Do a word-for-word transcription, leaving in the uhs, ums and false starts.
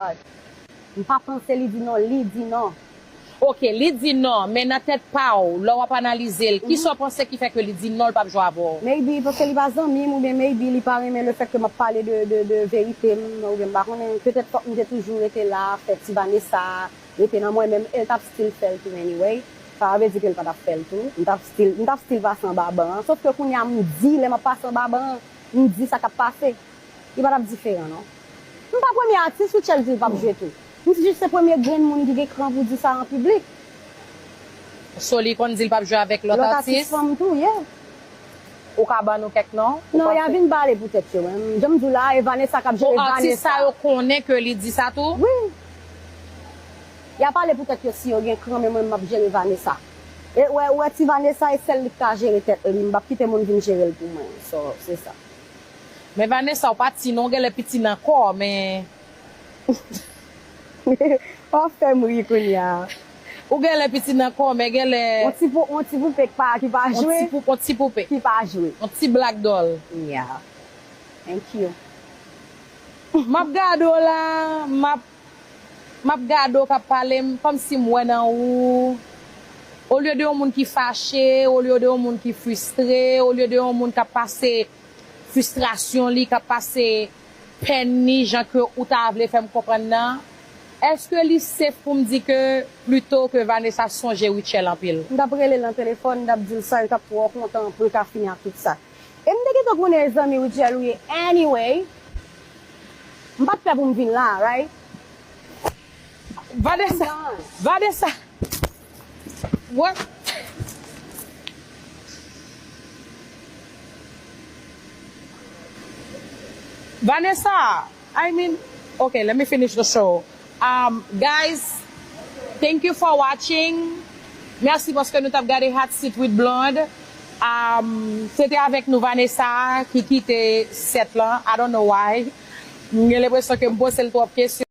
M pa panse li di non, li di non. Ok, li di non, men nan tèt pa w, lè w ap analize l, kisa w panse ki fè ke li di non, l p ap jwe avè w? Maybe paske li pa zanmi m, oubyen maybe li pa renmen le fèt ke m ap pale de, de, de verite m, oubyen m pa konnen, petèt fòk m te toujou rete la, fè ti Vanessa, rete nan mwen menm, e l t ap still fè l tou anyway. Sa vle di ke l pa t ap fè l tou. M t ap still, m t ap still pase anba ban an. Sof ke kounye a m di, lè m ap pase anba ban an, m di sa k ap pase. Li pa t ap diferan, non. M pa premye atis Rutshelle di l p ap jwe tou. M di jis se premye grenn moun ki gen kran pou di sa an piblik. So, li konn di l p ap jwe avèk lòt atis? Lòt atis fanm tou, yeah. Ou ka ban nou kèk non? Non, y a vin pale pou tèt yo, men. Jan m di w la, e Vanessa k ap jere Vanessa. O, atis sa yo konnen ke li di sa tou? Wi. Y a pale pou tèt yo si yo gen kran, men mwen, m ap jere Vanessa. E, wè, wè ti Vanessa, e sèl li k ka jere tèt li. M p ap kite moun vin jere l pou mwen. So, se sa. Men Vanessa, ou pa ti non, ou genlè piti nan kò, men w ap fè m ri kounye a. Ou genlè piti nan kò, men genlè yon ti pou, yon ti poupe k pa, ki pa jwe. Yon ti pou, yon ti poupe. Ki pa jwe. Yon ti black doll. Yeah. Thank you. M ap gade w la, m ap M ap gade w k ap pale, m, kòmsi m wè nan ou. Olye de yon moun ki fache, olye de yon moun ki fristre, olye de yon moun k ap pase fristrasyon li, k ap pase pèn li, jan ke ou ta vle fè m konprann nan, èske li safe pou m di ke plito ke Vanessa sonje Rutshelle anpil? M t ap rele l nan telefòn, m t ap di l sa, li t ap twò kontan pou l ka fini ak tout sa. E m te gentan konnen e zanmi Rutshelle ou ye anyway. M pa t pè pou m vin la, right? Vanessa, Vanessa. What? Vanessa, I mean, okay, let me finish the show. Um, guys, thank you for watching. Mèsi paske nou t ap gade Hot Seat with Blonde. Um, se te avèk nou Vanessa ki kite sèt lan. I don't know why. M gen lenpresyon ke m poze l twòp kesyon.